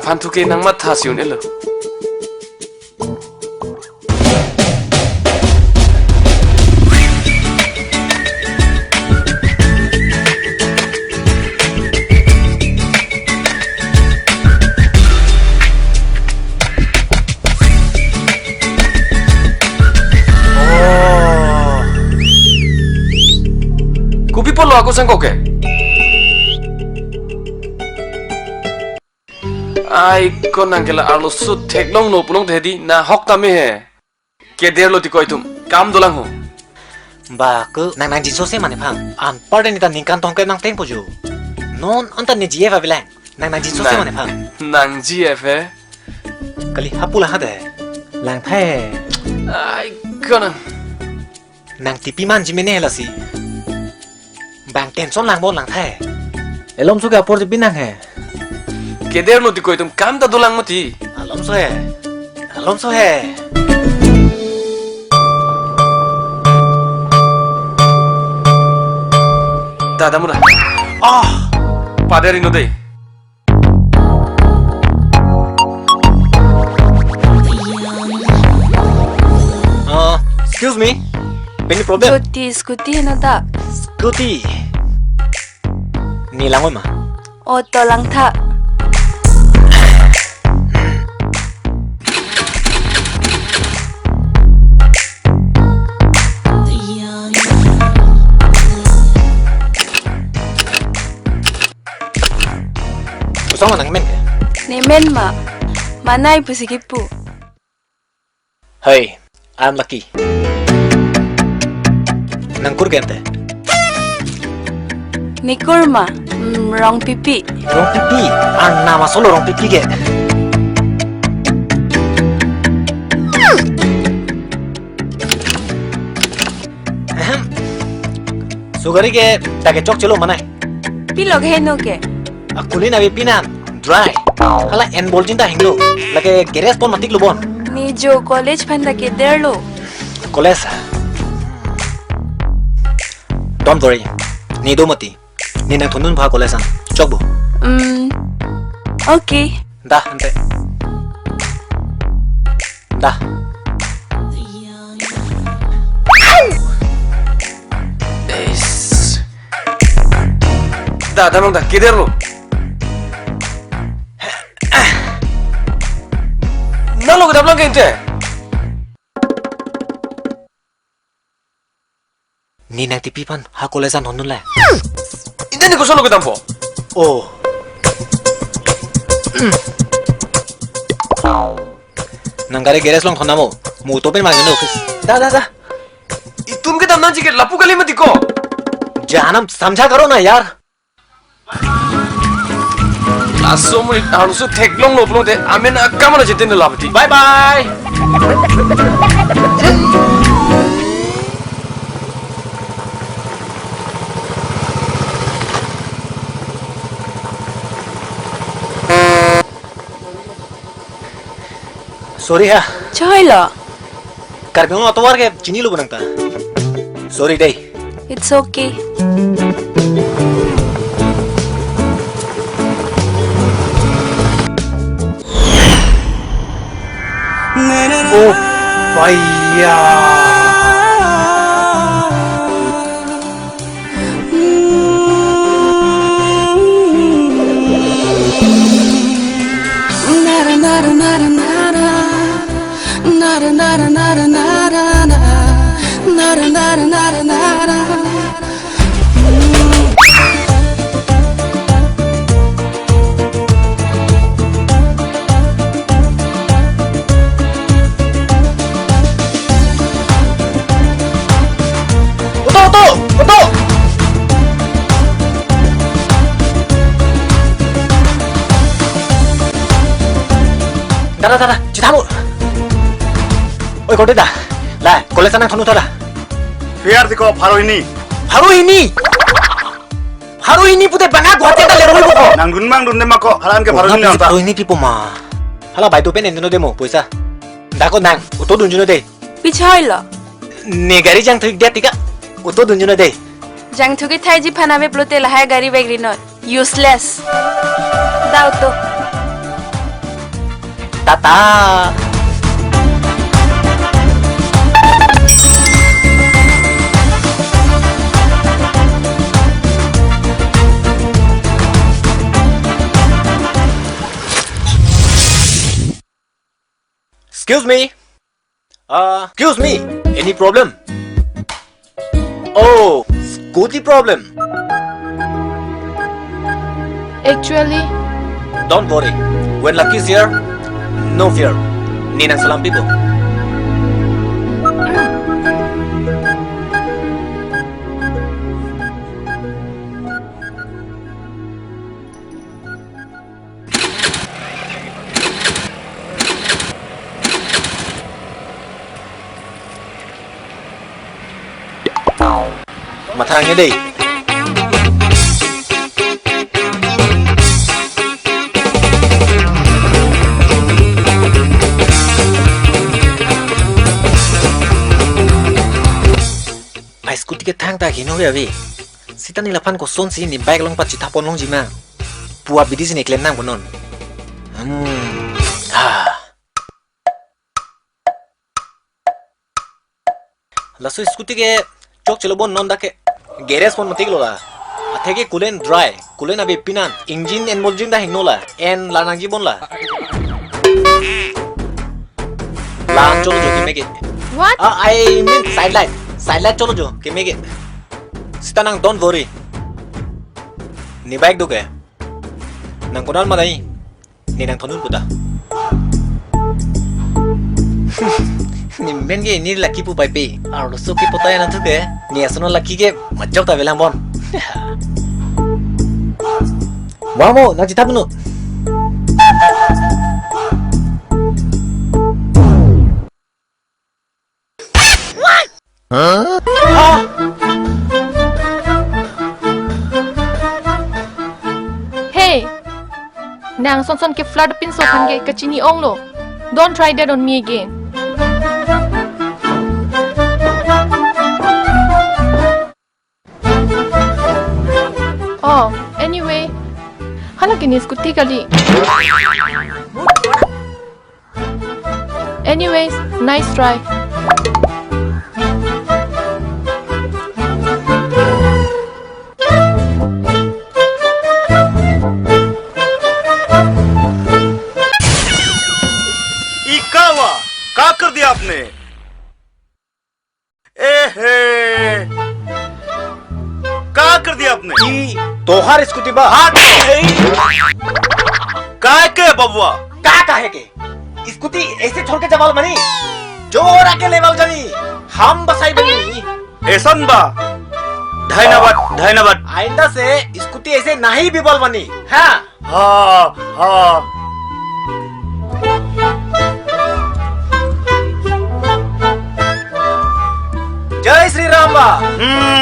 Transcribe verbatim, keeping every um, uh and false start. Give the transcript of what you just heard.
aphan thu ke nangmatha si un-elo. Oh. Kopi pulo ako sangkok ke? Ai ko nang ke la arloso theklonglo pulote di nahok tame he. Kederlo ti ko itum, kam dolang ho. Ba ko nang nangjiso se mane phan. Anpar de ne ta ningkan tong ke nang teng pojo. Non anta ne G F avelang. Nang nangjiso se Nang, mane phan. Nang G F he. Kali hapu la ha de. Lang thai. Ai ko nang. Nang tipi man ji mene lasi. Bang tension lang bon lang thai. Elom so ke apor je binang he. Kederlo ti ko itum kam ta dolang mati. Alom so he. Alom so he. Dada mura. Ah, pader ino dei. Uh, excuse me. Any problem? Jyoti, scooty heno ta? Scooty. Ne lang ma? Auto lang tha. Kosong nang men ke? Ne men ma. Manai pusi kipu. Hey, I'm Lucky. Nang kur ke ante? Ne kur ma, mm, Rongpipi. Rongpipi? Arnam asolo Rongpipi ke. Ahem. So gari ke ta ke chokchelo manai. Pilo ke heno ke? Akuli na pi nan dry. Hala en bol jinta hinglo. Lake garage pon matik lo bon. Ne jo college phan ta kederlo. College. Don't worry. Ne do mati. Ne nangthondun bha college an. Chok bo. Mm. Okay. Da, ante. Da. Eish. Da, da, nang da, kederlo. Nalo kedam lang ke ante. Ne nangtipi phan ha college an thondun le. Ante ne kosonlo kedampo? Oh. Nang gari garage along thondam mo. Mo auto pen mang ne office. Da, da, da. Itum kedam nangji ke lapu kali mati ko. Janam samjha karo na yaar. Laso mo arloso theklonglo pulote amen akam ala jetin lapti. Bye bye. Sorry ha. Choi lo. Karbi Anglong atovar ke chinilo bo nang ta. Sorry dei. It's okay. Oh, bhaiya. Auto, auto, auto! Dada, dada, chithamu. Oi, kode da. La, college anang thonu thada. Fare diko pharo hini. Pharo hini? Pharo hini pute bang a Guwahati ta leroi boko. Nangdun mang dunde ma ko, halan ke pharo hini nangta. Pharo hini pipo ma. Hala bai to pen enjono de mo, poisa. Da ko nang, auto dunjuno de. Pichoi lo. Ne gari jangthu-ik dia tika, auto dunjuno de. Jangthu-ik thaiji phan ave pulote lahai gari bag rinoi. Useless. Da auto. Tata. Excuse me. Uh, excuse me. Any problem? Oh, scooty problem. Actually, don't worry. When lucky is here, no fear. Ne nang salam pipo. Matharang ne dei. Ai, scooty ke thangta kino ave ave. Sita ne laphan kosonsi ne bike along pachethap ponlongji ma pu abidi si ne klem nangpo non. Hmm. Ah. Laso scooty ke chokchelo bon non dak ke. Garage pon matik lo la. Athe ke coolant dry. Coolant ave pinan. Engine and mojin ta hingno la. En la nangji bon la. La cholo jo keme ke. What? Ah, I mean side light. Side light cholo jo keme ke. Sita nang don't worry. Ne bike do ke. Nang konat ma dei. Ne nang thondun puta. Ne men ke ne lucky pu pai pe. Arloso ke puta ya nang thu ke. Ne asono lucky ke majok ta avelang bon. Wa mo, nang chethap nu. Hey! Nang sonson ke flirt pinso aphan ke kachini onglo. Don't try that on me again. Oh, anyway. Hala ke ne scooty kali. Anyways, nice try. ये क्या हुआ? क्या कर दिया आपने? ए हे, क्या कर दिया आपने? ई तोहार स्कूटी बा? हाँ, ए, काय के बबुआ? का काहे के? स्कूटी ऐसे छोड़ के जावल बनी? जोर आके लेवल जानी, हम बसाई बनी। ऐसन बा? धन्यवाद, धन्यवाद। आइंदा से स्कूटी ऐसे नहीं बीवल बनी, हाँ? हाँ, हाँ। जय श्री राम बा। हम्म।